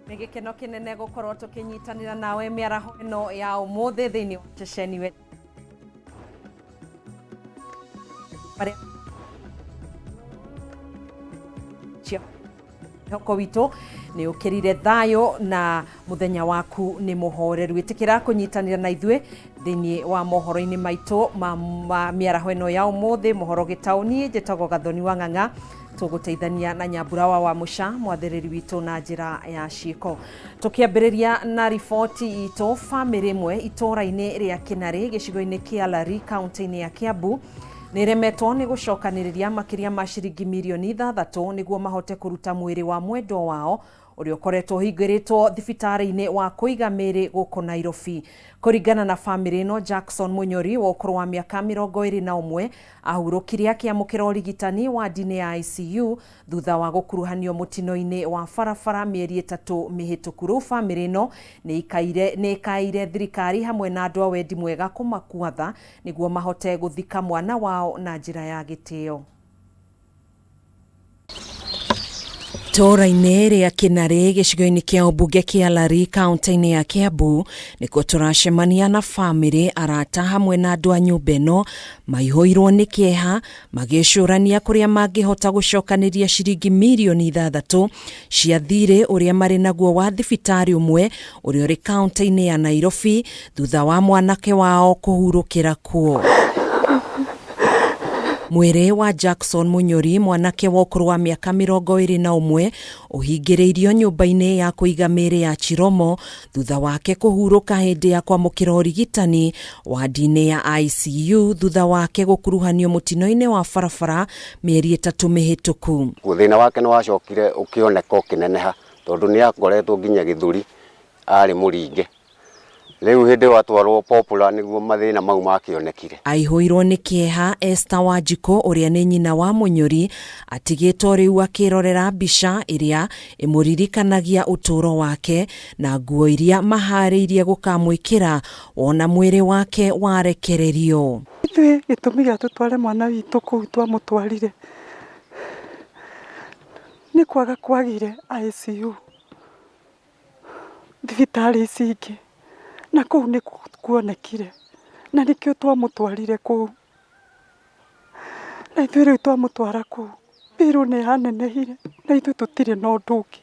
Nĩ gĩkeno kĩnene gũkorwo tũkĩnyitanĩra nawe mĩaraho ĩno ya ũmũthĩ thĩinĩ wa ceceni we marĩa cia mwĩhoko witũ nĩ ũkĩrire thayũ na mũthenya waku nĩ mũhoreru. Ĩtĩkĩra kũnyitanĩra na ithuĩ thĩinĩ wa mohoro-inĩ maitũ ma, ma mĩaraho ĩno ya ũmũthĩ. Mohoro gĩtaũ, niĩ njĩtagwo Gathoni wa Ng'ang'a, tũgũteithania na Nyambura wa Wamũca mwathĩrĩri witũ na njĩra ya ciĩko. Tũkĩambĩrĩria na riboti itũ, bamĩrĩ ĩmwe itũũra-inĩ rĩa Kĩnarĩ gĩcigo-inĩ kĩa Lari kaũntĩ-inĩ ya Kiambu nĩĩremetwo nĩ gũcokanĩrĩria makĩria ma ciringi mirioni ithathatũ nĩguo mahote kũruta mwĩrĩ wa mwendwa wao ũrĩa ũkoretwo ũhingĩrĩtwo thibitarĩ-inĩ wa kũiga mĩĩrĩ gũkũ Nairobi. Kũringana na bamĩrĩ ĩno, Jackson Mũnyori wa ũkũrũ wa mĩaka 21 ahurũkire akĩamũkĩra ũrigitani wandi-inĩ ya ICU thutha wa gũkuruhanio mũtino-inĩ wa barabara mĩeri ĩtatũ mĩhĩtũku. Rĩu bamĩrĩ ĩno nĩ ĩkaĩire thirikari hamwe na andũ a wendi mwega kũmakua tha nĩguo mahote gũthika mwana wao na njĩra ya gĩtĩo. Itũũra-inĩ rĩa Kĩnarĩ gĩcigo-inĩ kĩa ũmbunge kĩa Lari kaũntĩ-inĩ ya Kiambu nĩkuo tũracemania na bamĩrĩ, arata hamwe na andũ a nyũmba ĩno maihũirwo nĩ kĩeha magĩcũrania kũrĩa mangĩhota gũcokanĩria ciringi mirioni ithathatũ cia thirĩ ũrĩa marĩ naguo wa thibitarĩ ũmwe ũrĩa ũrĩ kaũntĩ-inĩ ya Nairobi thutha wa mwanake wao kũhurũkĩra kuo. Mwĩrĩ wa Jackson Mũnyori, mwanake wa ũkũrũ wa mĩaka 21, ũhingĩrĩirio nyũmba-inĩ ya kũiga mĩĩrĩ ya Chiromo thutha wake kũhurũka hĩndĩ ya kwamũkĩra ũrigitani wandi-inĩ ya ICU thutha wake gũkuruhanio mũtino-inĩ wa barabara mĩeri ĩtatũ mĩhĩtũku. Thĩna wake nĩ wacokire ũkĩoneka ũkĩneneha tondũ nĩ akoretwo nginya gĩthũri arĩ mũringe. Rĩu hĩndĩ ĩyo atwarwo Popular nĩguo mathĩna mau makĩonekire. Aihũirwo nĩ kĩeha, Esther Wanjikũ ũrĩa nĩ nyina wa Mũnyũri atigĩtwo rĩu akĩrorera mbica ĩrĩa ĩmũririkanagia ũtũũro wake na nguo iria maharĩirie gũkamwĩkĩra wona mwĩrĩ wake warekererio. Ithuĩ gĩtũmi gĩa tũtware mwana witũ kũu twamũtwarire nĩ kwaga kwagire ICU. Thibitarĩ ici ingĩ, na kũu nĩ kuonekire, na nĩkĩo twamũtwarire kũu. Na ithuĩ rĩu twamũtwara kũu, bill nĩ yanenehire, na ithuĩ tũtirĩ na ũndũ ũngĩ,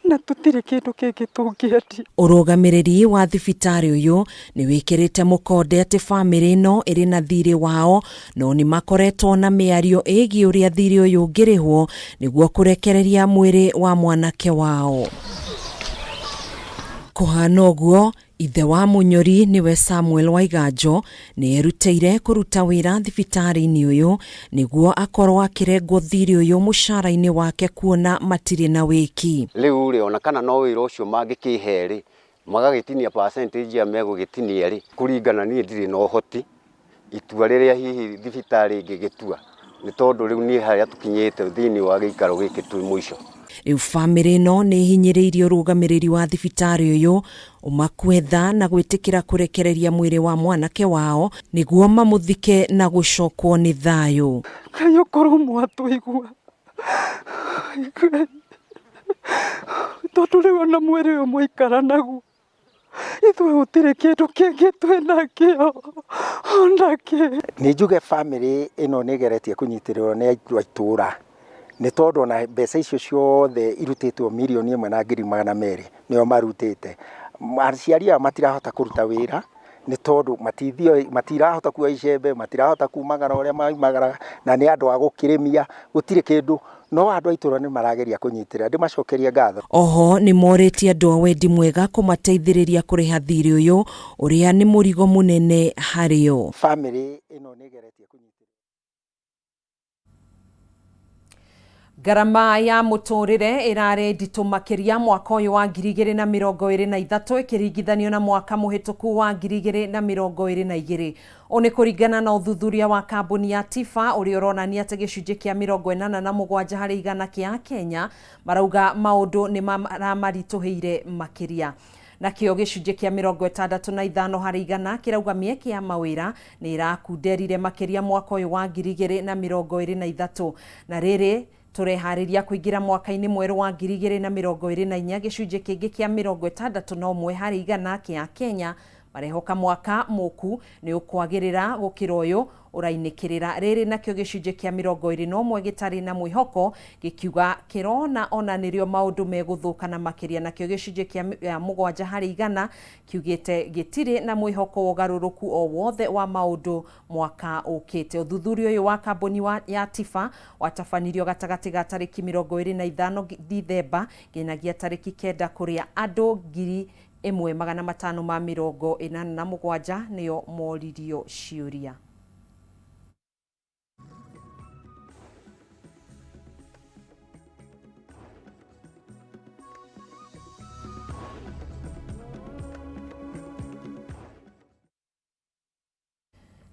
na tũtirĩ kĩndũ kĩngĩ tũngĩendia. Ũrũgamĩrĩri wa thibitarĩ ũyũ nĩ wĩkĩrĩte mũkonde atĩ bamĩrĩ ĩno ĩrĩ na thirĩ wao no nĩ makoretwo na mĩario ĩgiĩ ũrĩa thirĩ ũyũ ũngĩrĩhwo nĩguo kũrekereria mwĩrĩ wa mwanake wao. Kũhana ũguo, ithe wa Mũnyori nĩwe Samuel Waiganjo nĩ erutĩire kũruta wĩra thibitarĩ-inĩ ũyũ nĩguo akorwo akĩrengwo thirĩ ũyũ mũcara-inĩ wake kuona matirĩ na wĩki. Rĩu rĩ, ona kana no wĩra ũcio mangĩkĩhe rĩ, magagĩtinia percentage ĩrĩa megũgĩtinia rĩ, kũringana niĩ ndirĩ na ũhoti, itua rĩrĩa hihi thibitarĩ ĩngĩgĩtua, nĩ tondũ rĩu niĩ harĩa tũkinyĩte thĩinĩ wa gĩikaro gĩkĩ twĩ mũico. Rĩu bamĩrĩ ĩno nĩ ĩhinyĩrĩirie ũrũgamĩrĩri wa thibitarĩ ũyũ ũmakue tha na gwĩtĩkĩra kũrekereria mwĩrĩ wa mwanake wao nĩguo mamũthike na gũcokwo nĩ thayũ. Ngai ũkorwo mwatũigua Ngai, tondũ rĩu ona mwĩrĩ ũyũ mwaikara naguo ithuĩ gũtirĩ kĩndũ kĩngĩ twĩ nakĩo ona kĩ. Nĩ njuge bamĩrĩ ĩno nĩ ĩgeretie kũnyitĩrĩrwo nĩ andũ a itũra, nĩ tondũ ona mbeca icio ciothe irutĩtwo 1,200,000 nĩo marutĩte. Aciari aya matirahota kũruta wĩra nĩ tondũ matirahota kuoya icembe, matirahota kumagara ũrĩa maumagaraga, na nĩ andũ a gũkĩrĩmia, gũtirĩ kĩndũ. No andũ a itũra nĩ marageria kũnyitĩrĩra, ndĩmacokerie ngatho. Oho nĩ morĩtie andũ a wendi mwega kũmateithĩrĩria kũrĩha thirĩ ũyũ ũrĩa nĩ mũrigo mũnene harĩ o. Bamĩrĩ ĩno nĩ ĩgeretie kũnyitĩrĩra. Ngarama ya mũtũrĩre ĩrarĩ nditũ makĩria mwaka ũyũ wa 2023 ĩkĩringithanio na mwaka mũhĩtũku wa 2022. Ũũ nĩ kũringana na ũthuthuria wa kambuni ya Tifa ũrĩa ũronania atĩ gĩcunjĩ kĩa 87 harĩ igana kĩa Akenya marauga maũndũ nĩ maramaritũhĩire makĩria. Nakĩo gĩcunjĩ kĩa 65 harĩ igana kĩrauga mĩeke ya mawĩra nĩ ĩrakunderire makĩria mwaka ũyũ wa 2023. Na rĩrĩ tũreharĩria kũingĩra mwaka-inĩ mwerũ wa 2024, gĩcunjĩ kĩngĩ kĩa 61 harĩ igana kĩa Kenya marehoka mwaka mũku nĩ ũkwagĩrĩra gũkĩra ũyũ ũrainĩkĩrĩra. Rĩrĩ nakĩo gĩcunjĩ kĩa 21 gĩtarĩ na mwĩhoko gĩkiuga kĩrona ona nĩrĩo maũndũ megũthũka na makĩria. Nakĩo gĩcunjĩ kĩa 7 harĩ igana kiugĩte gĩtirĩ na mwĩhoko wa ũgarũrũku o wothe wa maũndũ mwaka ũkĩte. Ũthuthuria ũyũ wa kambuni ya Tifa watabanirio gatagatĩ ga tarĩki 25 Dithemba nginyagia tarĩki 9 kũrĩa andũ 1587 nĩo moririo ciũria.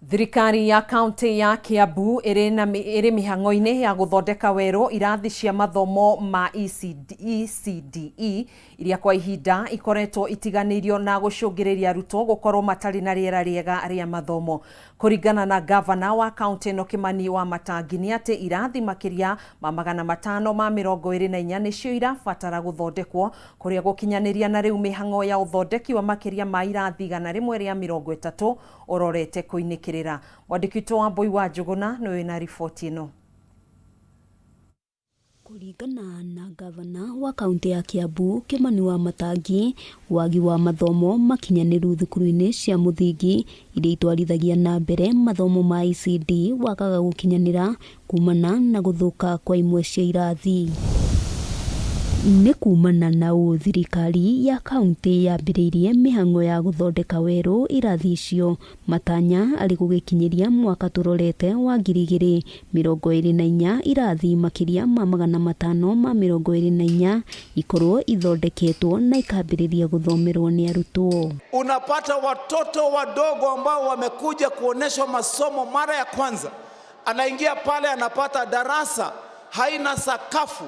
Thirikari ya kaunti ya Kiambu ĩrĩ mĩhang'o-inĩ ya gũthondeka werũ irathi cia mathomo ma ECDE iria kwa ihinda ikoretwo itiganĩirio na gũcũngĩrĩria arutwo gũkorwo matarĩ na rĩera rĩega rĩa mathomo. Kũringana na gavana wa kaunti ĩno Kimani wa Matangi nĩ atĩ irathi makĩria ma 524 nĩcio irabatara gũthondekwo kũrĩa gũkinyanĩria na rĩu mĩhang'o ya ũthondeki wa makĩria ma irathi 130 ũrorete kũinĩkĩrĩra. Mwandĩki witũ wa Mbui wa Njũgũna nĩwe wĩna riboti ĩno. Kũringana na gavana wa kaunti ya Kiambu Kimani wa Matangi, wagi wa mathomo makinyanĩru thukuru-inĩ cia mũthingi iria itwarithagia na mbere mathomo ma ECD wagaga gũkinyanĩra kumana na gũthũka kwa imwe cia irathi. Nĩ kumana na ũũ thirikari ya kaunti yambĩrĩirie mĩhang'o ya gũthondeka werũ irathi icio matanya arĩ gũgĩkinyĩria mwaka tũrorete wa 2024 irathi makĩria ma 524 ikorwo ithondeketwo na ikambĩrĩria gũthomerwo nĩ arutwo. Unapata watoto wadogo ambao wamekuja kuoneshwa masomo mara ya kwanza, anaingia pale anapata darasa haina sakafu,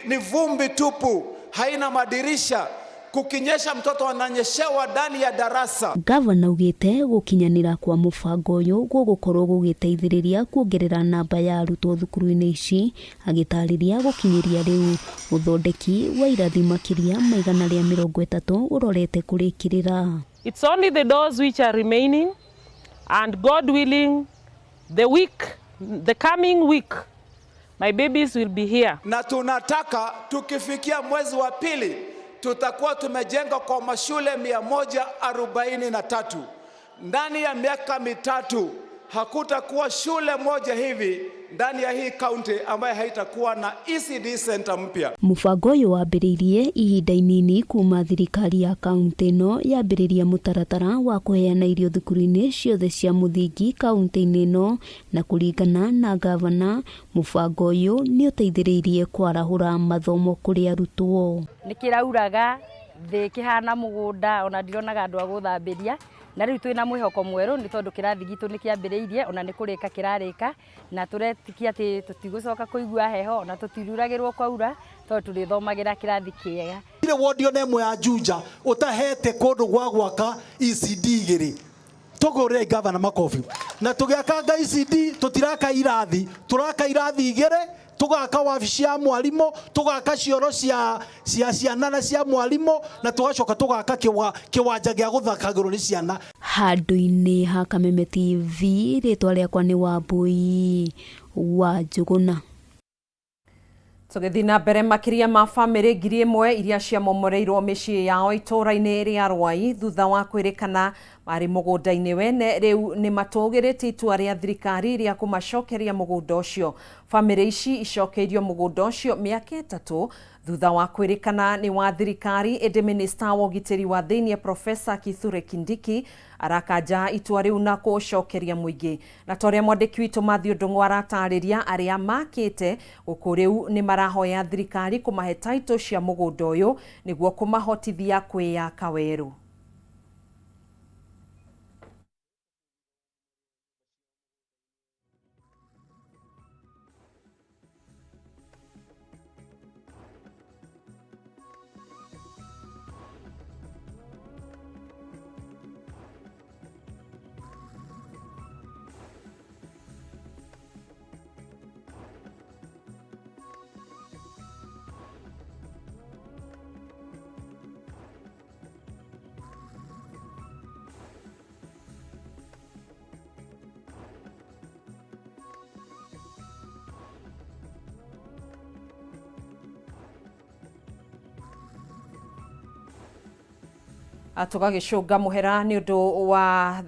ni vumbi tupu, haina madirisha, kukinyesha mtoto ananyeshewa ndani ya darasa. Gavana augĩte gũkinyanĩra kwa mũbango ũyũ gũgũkorwo gũgĩteithĩrĩria kuongerera namba ya arutwo thukuru-inĩ ici, agĩtarĩria gũkinyĩria rĩu ũthondeki wa irathi makĩria ma 130 ũrorete kũrĩkĩrĩra. It's only the doors which are remaining, and God willing, the coming week, my babies will be here. Na tunataka tukifikia mwezi wa pili tutakuwa tumejenga kwa mashule 143. Ndani ya miaka 3 hakutakuwa shule moja hivi ndani ya hii county ambayo haitakuwa na ECD center mpya. Mũbango ũyũ wambĩrĩirie ihinda inini kuma thirikari ya kaunti ĩno yambĩrĩria mũtaratara wa kũheana irio thukuru-inĩ ciothe cia mũthingi kaunti-inĩ ĩno, na kũringana na gavana mũbango ũyũ nĩ ũteithĩrĩirie kwarahũra mathomo kũrĩ arutwo. Nĩ kĩrauraga thĩ kĩhana mũgũnda, ona ndironaga andũ a gũthambĩria, na rĩu twĩna mwĩhoko mwerũ nĩ tondũ kĩrathi gitũ nĩ kĩambĩrĩirie, ona nĩ kũrĩka kĩrarĩka, na tũretikia atĩ tũtigũcoka kũigua heho, ona tũtiruragĩrwo kwaura tondũ tũrĩthomagĩra kĩrathi kĩega. Ile wodi ona ĩmwe ya Juja ũtahete kũndũ gwa gwaka ECD igĩrĩ, tũgũrĩre gavana makobi. Na tũgĩakanga ECD tũtiraka irathi, tũraka irathi igĩrĩ, tũgaka wabici ya mwarimũ, tũgaka cioro cia ciana na cia mwarimũ, na tũgacoka tũgaka kĩwanja gĩa gũthakagĩrwo nĩ ciana. Handũ-inĩ ha Kameme TV, rĩtwa rĩakwa nĩ Wambui wa Njũgũna. Tũgĩthiĩ na mbere, makĩria ma bamĩrĩ 1000 iria ciamomoreirwo mĩciĩ yao itũũra-inĩ rĩa Rwai thutha wa kwĩrĩkana marĩ mũgũnda-inĩ wene rĩu nĩ matũgĩrĩtie itua rĩa thirikari rĩa kũmacokeria mũgũnda ũcio. Bamĩrĩ ici icokeirio mũgũnda ũcio mĩaka 3 Thutha wa kwĩrĩkana nĩ wa thirikari, ĩndĩ minista wa ũgitĩri wa thĩinĩ Profesa Kithure Kindiki arakanja itua rĩu na kũũcokeria mũingĩ. Na ta ũrĩa mwandĩki witũ Mathew Ndung'u aratarĩria, arĩa makĩte gũkũ rĩu nĩ marahoya thirikari kũmahe title cia mũgũnda ũyũ nĩguo kũmahotithia kwĩyaka werũ. Tũgagĩcũnga mũhera nĩ ũndũ wa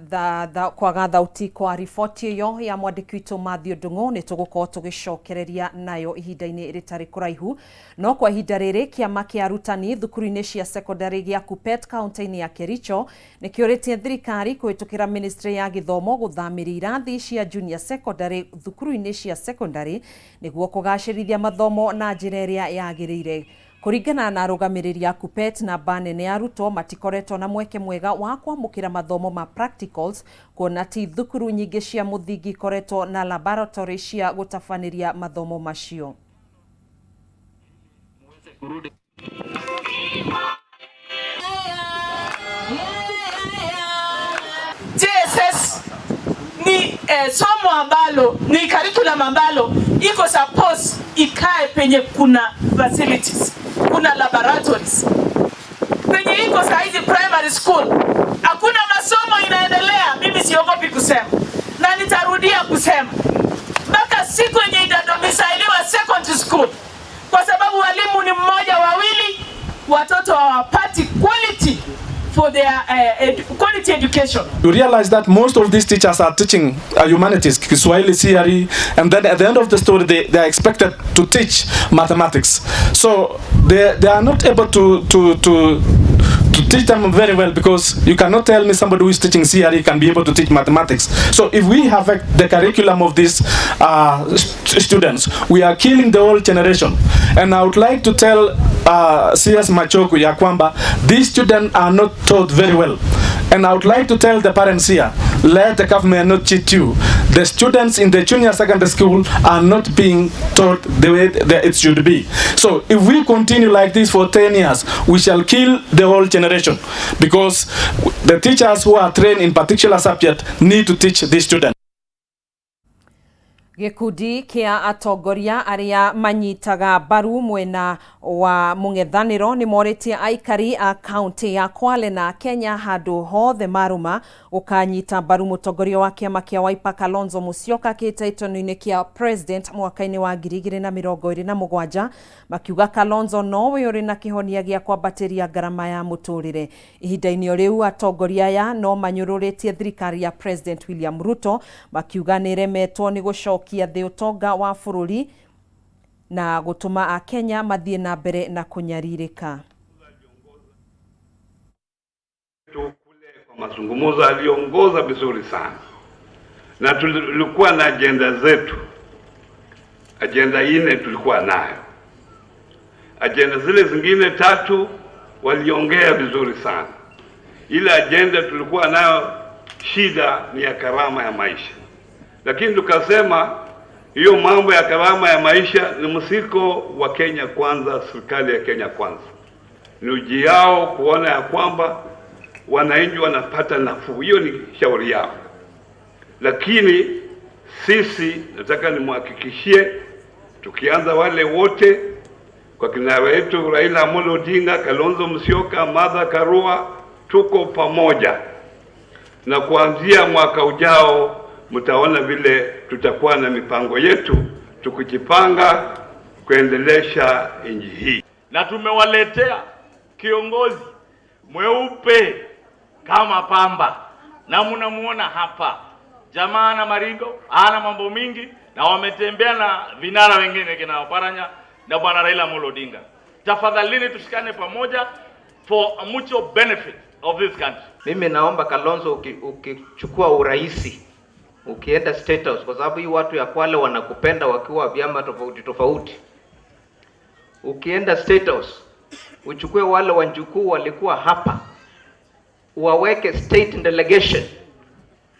kwaga thauti kwa riboti ĩyo ya mwandĩki witũ Mathew Ndung'u. Nĩ tũgũkorwo tũgĩcokereria nayo ihinda-inĩ rĩtarĩ kũraihu, no kwa ihinda rĩrĩ kĩama kĩa arutani thukuru-inĩ cia secondary gĩa KUPPET kaunti-inĩ ya Kericho nĩ kĩũrĩtie thirikari kũhĩtũkĩra ministry ya gĩthomo gũthamĩria irathi cia junior secondary thukuru-inĩ cia secondary nĩguo kũgacĩrithia mathomo na njĩra ĩrĩa yagĩrĩire. Kũringana na arũgamĩrĩri a KUPPET, namba nene ya arutwo matikoretwo na mweke mwega wa kwamũkĩra mathomo ma practicals, kuona ti thukuru nyingĩ cia mũthingi ikoretwo na laboratory cia gũtabanĩria mathomo macio. JSS ni somo ambalo ni curriculum ambalo iko suppose ikae penye kuna facilities, kuna laboratories. Penye iko saizi primary school hakuna masomo inaendelea. Mimi siogopi kusema na nitarudia kusema mpaka siku yenye itadomiciliwa secondary school, kwa sababu walimu ni mmoja wawili, watoto hawapati quality for their quality education. You realize that most of these teachers are teaching humanities, Kiswahili, CRE, and then at the end of the story they are expected to teach mathematics. So they are not able to teach them very well, because you cannot tell me somebody who is teaching CRE can be able to teach mathematics. So if we have the curriculum of these students, we are killing the whole generation. And I would like to tell CS Machogu ya kwamba these students are not taught very well. And I would like to tell the parents here, let the government not cheat you. The students in the junior secondary school are not being taught the way that it should be. So if we continue like this for 10 years, we shall kill the whole generation, because the teachers who are trained in particular subject need to teach these students. Gĩkundi kĩa atongoria arĩa manyitaga mbaru mwena wa mũng'ethanĩro nĩ morĩtie aikari a kaunti ya Kwale na Kenya handũ hothe marũma gũkanyita mbaru mũtongoria wa kĩama kĩa Wiper Kalonzo Musyoka kĩhĩtahĩtano-inĩ kĩa president mwaka-inĩ wa 2027, makiuga Kalonzo nowe ũrĩ na kĩhonia gĩa kwambatĩria ngarama ya mũtũrĩre. Ihinda-inĩ o rĩu atongoria aya no manyũrũrĩtie thirikari ya President William Ruto, makiuga nĩ ĩremetwo nĩ gũcokia thĩ ũtonga wa bũrũri na gũtũma Akenya mathiĩ na mbere na kũnyarirĩka. Kwa mazungumzo aliongoza vizuri sana, na tulikuwa na ajenda zetu, ajenda 4 tulikuwa nayo, ajenda zile zingine 3 waliongea vizuri sana. Ile ajenda tulikuwa nayo shida ni ya gharama ya maisha, lakini tukasema hiyo mambo ya gharama ya maisha ni msiko wa Kenya Kwanza, serikali ya Kenya Kwanza ni uji yao kuona ya kwamba wananchi wanapata nafuu, hiyo ni shauri yao. Lakini sisi nataka nimhakikishie, tukianza wale wote kwa kinara wetu Raila Amolo Odinga, Kalonzo Musyoka, Martha Karua, tuko pamoja, na kuanzia mwaka ujao mtaona vile tutakuwa na mipango yetu tukijipanga kuendelesha nchi hii. Na tumewaletea kiongozi mweupe kama pamba, na mnamuona hapa jamaa ana maringo, ana mambo mingi, na wametembea na vinara wengine kina Oparanya na bwana Raila Amolo Odinga. Tafadhalini tushikane pamoja for a mutual benefit of this country. Mimi naomba Kalonzo, ukichukua uraisi ukienda State House, kwa sababu hii watu ya Kwale wanakupenda wakiwa vyama tofauti tofauti. Ukienda State House uchukue wale wanjukuu walikuwa hapa, waweke state delegation,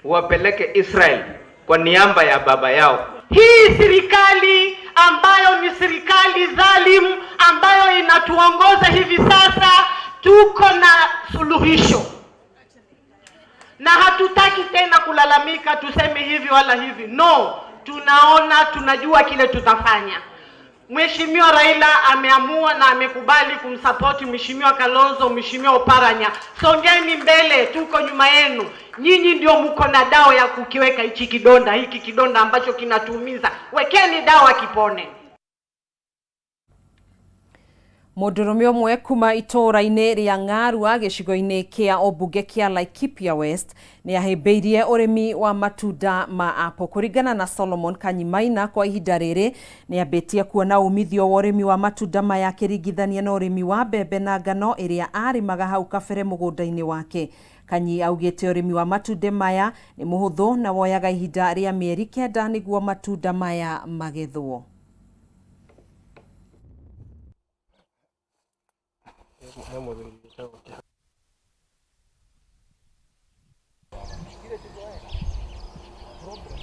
wapeleke Israel kwa niaba ya baba yao. Hii serikali ambayo ni serikali dhalimu ambayo inatuongoza hivi sasa, tuko na suluhisho na hatutaki tena kulalamika tuseme hivi wala hivi. No, tunaona, tunajua kile tutafanya. Mheshimiwa Raila ameamua na amekubali kumsapoti Mheshimiwa Kalonzo, Mheshimiwa Oparanya. Songeni mbele, tuko nyuma yenu. Nyinyi ndio mko na dawa ya kukiweka hichi kidonda, hiki kidonda ambacho kinatuumiza. Wekeni dawa kipone. Mũndũrũme ũmwe kuma itũũra-inĩ rĩa Ng'arua gĩcigo-inĩ kĩa ũmbunge kĩa Laikipia West nĩ ahĩmbĩirie ũrĩmi wa matunda ma apple. Kũringana na Solomon Kanyimaina, kwa ihinda rĩrĩ nĩ ambĩtie kuona umithio wa ũrĩmi wa matunda maya akĩringithania na ũrĩmi wa mbembe na ngano ĩrĩa arĩmaga hau kabere mũgũnda-inĩ wake. Kanyi augĩte ũrĩmi wa matunda maya nĩ mũhũthũ na woyaga ihinda rĩa mĩeri 9 nĩguo matunda maya magethwo.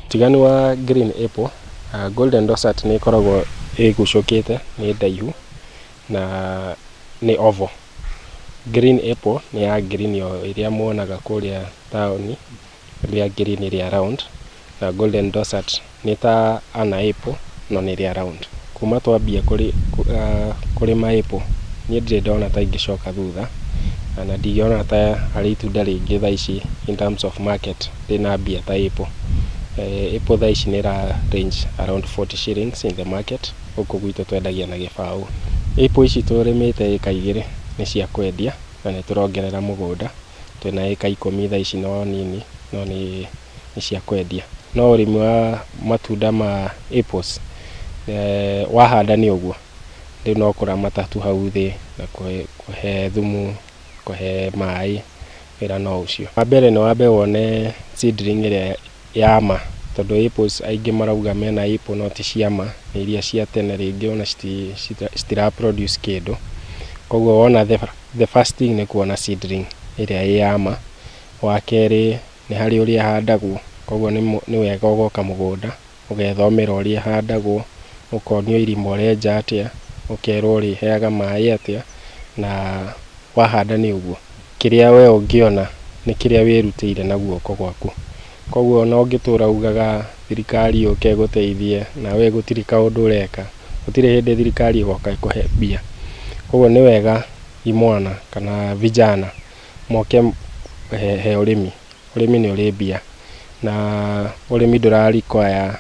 Ũtiganu wa green apple, golden dosat nĩ ĩkoragwo ĩgucũkĩte, nĩ ndaihu na nĩ oval. Green apple nĩ ya green o ĩrĩa muonaga kũrĩa taũni, rĩa green rĩa round, na golden dosat nĩ ta an apple no nĩ rĩa round. Kuma twambia kũrĩma apple, niĩ ndirĩ ndona ta ingĩcoka thutha, na ndingĩona ta harĩ itunda rĩngĩ thaa ici in terms of market rĩna mbia ta apple. Apple thaa ici nĩ ĩra range around 40 shillings in the market, gũkũ gwitũ twendagia na gĩbaũ. Apple ici tũrĩmĩte ĩka 2 nĩ cia kwendia na nĩ tũrongerera mũgũnda, twĩna ĩka 10 thaa ici no nini, no nĩ cia kwendia. No ũrĩmi wa matunda ma apples, wahanda nĩ ũguo, rĩu no kũramata tu hau thĩ na kũhe thumu, kũhe maĩ, wĩra no ũcio. Wa mbere nĩ wambe wone seedling ĩrĩa ya ma, tondũ apples aingĩ marauga mena apple no ti cia ma, nĩ iria cia tene rĩngĩ ona citira produce kĩndũ. Koguo wona the first thing nĩ kuona seedling ĩrĩa ĩ ya ma. Wa kerĩ nĩ harĩ ũrĩa ĩhandagwo, koguo nĩ wega ũgoka mũgũnda ũgethomera ũrĩa ĩhandagwo, ũkonio irima ũrenja atĩa, ũkerwo ũrĩheaga maĩ atĩa, na wahanda nĩ ũguo. Kĩrĩa we ũngĩona nĩ kĩrĩa wĩrutĩire na guoko gwaku. Koguo ona ũngĩtũra ugaga thirikari yũke ĩgũteithie na we gũtirĩ kaũndũ ũreka, gũtirĩ hĩndĩ thirikari ĩgoka ĩkũhe mbia. Koguo nĩ wega imwana kana vijana moke he ũrĩmi. Ũrĩmi nĩ ũrĩ mbia na ũrĩmi ndũra require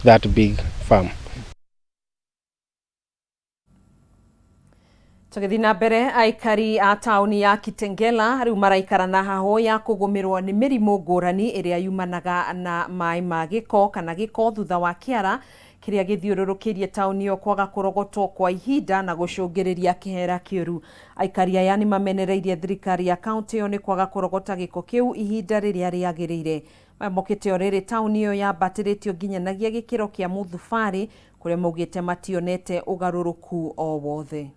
that big farm. Tũgĩthiĩ na mbere, aikari a taũni ya Kitengela rĩu maraikara na hahũ ya kũgũmĩrwo nĩ mĩrimũ ngũrani ĩrĩa yumanaga na maĩ ma gĩko kana gĩko thutha wa kĩara kĩrĩa gĩthiũrũrũkĩirie taũni ĩyo kwaga kũrogotwo kwa ihinda na gũcũngĩrĩria kĩhera kĩũru. Aikari aya nĩ mamenereirie thirikari ya kaũntĩ ĩyo nĩ kwaga kũrogota gĩko kĩu ihinda rĩrĩa rĩagĩrĩire. Maya mokĩte o rĩrĩ taũni ĩyo yambatĩrĩtio nginyanagia gĩkĩro kĩa mũthubarĩ kũrĩa maugĩte mationete ũgarũrũku o wothe.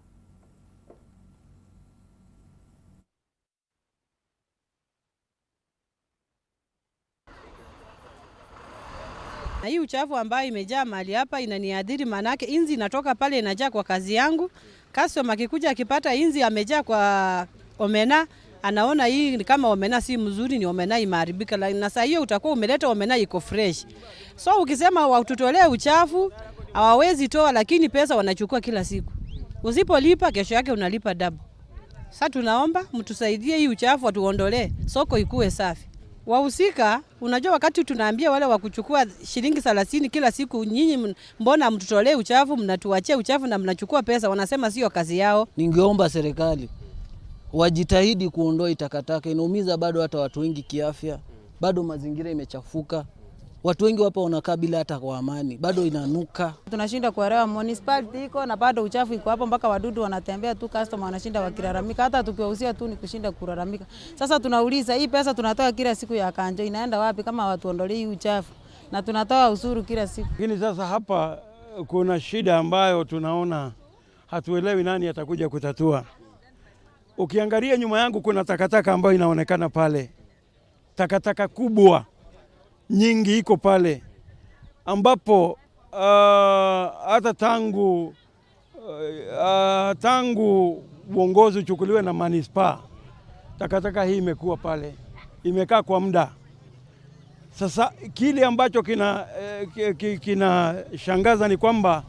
Na hii uchafu ambayo imejaa mahali hapa inaniadhiri, manake inzi inatoka pale inajaa kwa kazi yangu. Customer akikuja akipata inzi amejaa kwa omena, anaona hii ni kama omena si mzuri, ni omena imeharibika. Na saa hiyo utakuwa umeleta omena iko fresh. So ukisema watutolee uchafu hawawezi toa, lakini pesa wanachukua kila siku. Usipolipa kesho yake unalipa double. Sasa tunaomba mtusaidie hii uchafu watuondolee, soko ikue safi. Wahusika, unajua wakati tunaambia wale wa kuchukua shilingi 30 kila siku, nyinyi mbona mtutolee uchafu, mnatuachia uchafu na mnachukua pesa, wanasema sio kazi yao. Ningeomba serikali wajitahidi kuondoa takataka, inaumiza bado hata watu wengi kiafya, bado mazingira imechafuka. Watu wengi hapa wanakaa bila hata kwa amani, bado inanuka. Tunashinda kuelewa municipality iko na bado uchafu iko hapo, mpaka wadudu wanatembea tu, customer wanashinda wakilalamika, hata tukiwauzia tu ni kushinda kulalamika. Sasa tunauliza hii pesa tunatoa kila siku ya kanjo inaenda wapi kama watuondolee hii uchafu? Na tunatoa ushuru kila siku. Lakini sasa hapa kuna shida ambayo tunaona hatuelewi nani atakuja kutatua. Ukiangalia nyuma yangu kuna takataka ambayo inaonekana pale, takataka kubwa nyingi iko pale, ambapo hata tangu uongozi uchukuliwe na manispaa, takataka hii imekuwa pale, imekaa kwa muda. Sasa kile ambacho kinashangaza ni kwamba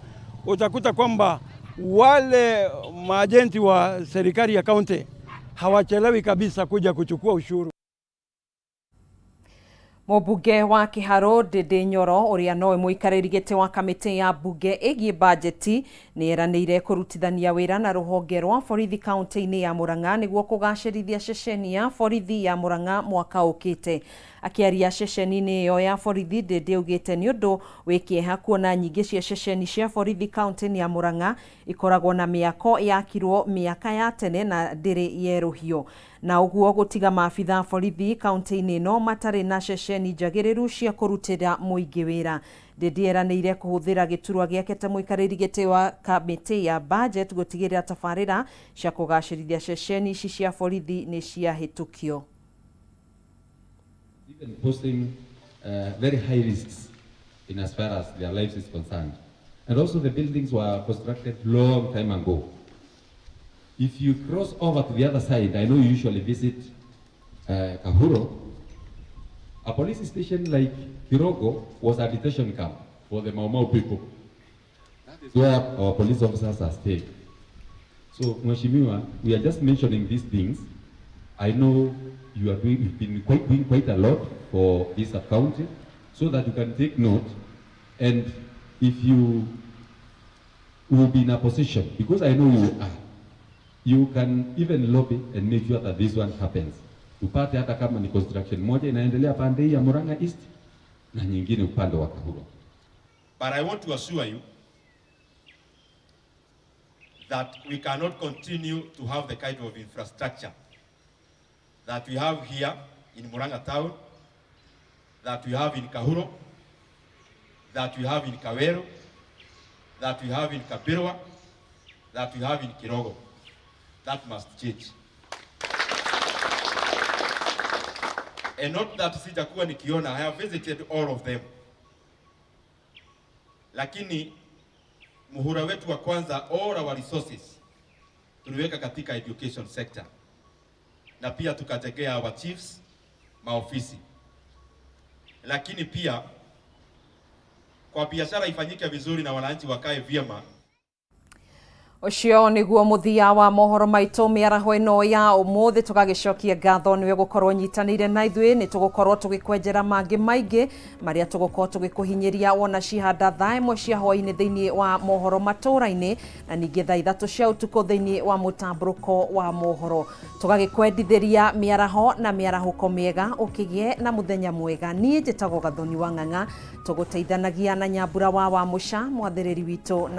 utakuta kwamba wale maajenti wa serikali ya kaunti hawachelewi kabisa kuja kuchukua ushuru. Mũmbunge wa Kĩharũ Ndindi Nyoro ũrĩa nowe mũikarĩri gĩtĩ wa kamĩtĩ ya mbunge ĩgiĩ bajeti nĩ eranĩire kũrutithania wĩra na rũhonge rwa borithi kaunti-inĩ ya Murang'a nĩguo kũgacĩrithia ceceni ya borithi ya Murang'a mwaka ũkĩte. Akĩaria ceceni-inĩ ĩyo ya borithi, Ndindi augĩte nĩ ũndũ wĩ kĩeha kuona nyingĩ cia ceceni cia borithi kaunti-inĩ ya Murang'a ikoragwo na mĩako yakirwo mĩaka ya tene na ndĩrĩ yerũhio, na ũguo gũtiga maabitha borithi kaunti-inĩ ĩno matarĩ na ceceni njagĩrĩru cia kũrutĩra mũingĩ wĩra. Ndindi eranĩire kũhũthĩra gĩturwa gĩake ta mũikarĩri gĩtĩ wa kamĩtĩ ya budget gũtigĩrĩra tabarĩra cia kũgacĩrithia ceceni ici cia borithi nĩ ciahĩtũkio. Even posing very high risks in as far as their lives is concerned. And also the buildings were constructed long time ago. If you cross over to the other side, I know you usually visit Kahuro, a police station like Kirogo was a detention camp for the Mau Mau people. That is where our police officers are staying. So, Mheshimiwa, we are just mentioning these things. I know you are doing, you've been doing quite a lot for this sub-county, so that you can take note, and if you will be in a position, because I know you are, you can even lobby and make sure that this one happens. Tupate hata kama ni construction moja inaendelea pande hii ya Murang'a East na nyingine upande wa Kahuro. But I want to assure you that we cannot continue to have the kind of infrastructure that we have here in Murang'a town, that we have in Kahuro, that we have in Kawero, that we have in Kapirwa, that we have in Kirogo. That must change. And not that sijakuwa nikiona, I have visited all of them. Lakini muhula wetu wa kwanza, all our resources tuliweka katika education sector, na pia tukajengea our chiefs maofisi, lakini pia kwa biashara ifanyike vizuri na wananchi wakae vyema. Ũcio nĩguo mũthia wa mohoro maitũ mĩaraho ĩno ya ũmũthĩ. Tũgagĩcokia ngatho nĩwe gũkorwo nyitanĩire na ithuĩ. Nĩ tũgũkorwo tũgĩkwenjera mangĩ maingĩ marĩa tũgũkorwo tũgĩkũhinyĩria wona cihanda thaa 1 cia hwaĩ-inĩ thĩinĩ wa mohoro matũra-inĩ, na ningĩ thaa 3 cia ũtukũ thĩinĩ wa mũtambũrũko wa mohoro. Tũgagĩkwendithĩria mĩaraho na mĩarahũko mĩega, ũkĩgĩe na mũthenya mwega. Niĩ njĩtagwo Gathoni wa Ng'ang'a, tũgũteithanagia na Nyambura wa Wamũca, mwathĩrĩri witũ na